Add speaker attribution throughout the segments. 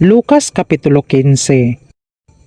Speaker 1: Lucas Kapitulo 15.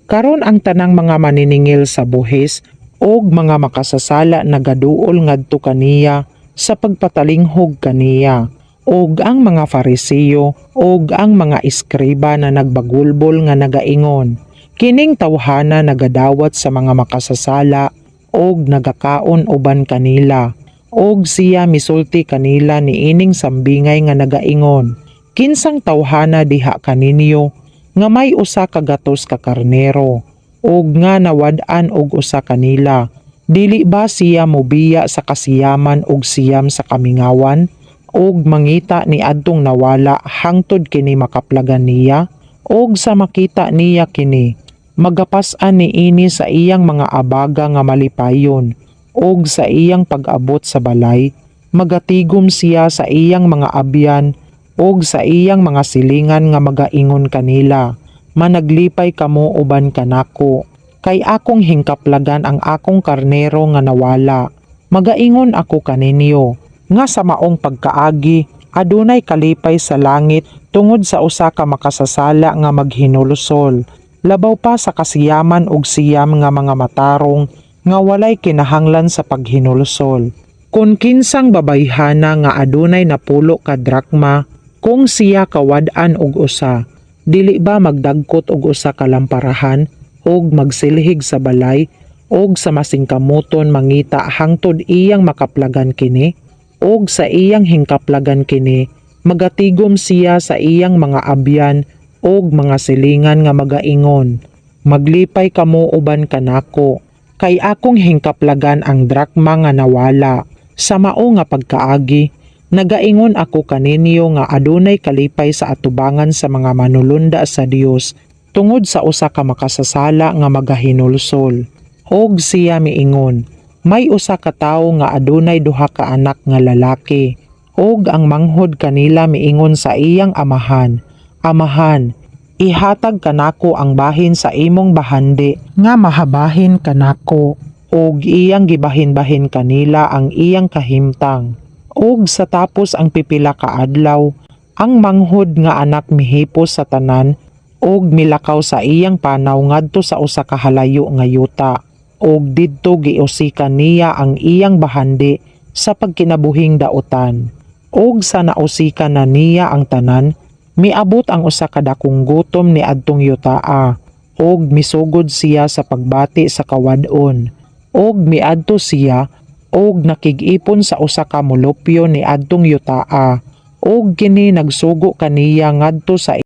Speaker 1: Karon ang tanang mga maniningil sa buhis og mga makasasala nagaduol ngadto kaniya sa pagpatalinghog kaniya. Og ang mga Fariseo og ang mga eskriba na nagbagulbol nga nagaingon, "Kining tawhana nagadawat sa mga makasasala og nagakaon uban kanila." Og siya misulti kanila niining sambingay nga nagaingon, "Kinsang tawhana diha kaninyo nga may 100 ka karnero ug nga nawad-an og usa kanila, dili ba siya mobiya sa 99 sa kamingawan ug mangita ni adtong nawala hangtod kini makaplagan niya? Og sa makita niya kini, magapas-an niini sa iyang mga abaga nga malipayon, ug sa iyang pag-abot sa balay, magatigom siya sa iyang mga abyan ug sa iyang mga silingan nga magaingon kanila, 'Managlipay kamo uban kanako, kay akong hingkaplagan ang akong karnero nga nawala.' Magaingon ako kaninyo, nga sa maong pagkaagi, adunay kalipay sa langit tungod sa usa ka makasasala nga maghinulsol, labaw pa sa 99 nga mga matarong nga walay kinahanglan sa paghinulsol. Kung kinsang babayhana nga adunay 10 ka drakma, kung siya kawad-an og usa, dili ba magdagkot og usa ka lamparahan og magsilhig sa balay og sa masingkamoton mangita hangtod iyang makaplagan kini? Og sa iyang hingkaplagan kini, magatigom siya sa iyang mga abyan og mga silingan nga magaingon, 'Maglipay kamo uban kanako, kay akong hingkaplagan ang drakma nga nawala.' Sa mao nga pagkaagi, nagaingon ako kaninyo nga adunay kalipay sa atubangan sa mga manulunda sa Dios tungod sa usa ka makasasala nga magahinulsol." Og siya miingon, "May usa ka tawo nga adunay duha ka anak nga lalaki. Og ang manghod kanila miingon sa iyang amahan, 'Amahan, ihatag kanako ang bahin sa imong bahandi nga mahabahin kanako.' Og iyang gibahin-bahin kanila ang iyang kahimtang. Og sa tapos ang pipila ka adlaw, ang manghod nga anak mihipos sa tanan og milakaw sa iyang panaw ngadto sa usa ka halayo nga yuta. Og didto giusikan niya ang iyang bahandi sa pagkinabuhing dautan. Og sa nausikan na niya ang tanan, miabot ang usa ka dakong gutom ni adtong yutaa og misugod siya sa pagbati sa kawad-on. Og miadto siya og nakig-ipon sa usa ka mulupyo ni adtong yutaa, ug kini nagsugo kaniya ngadto sa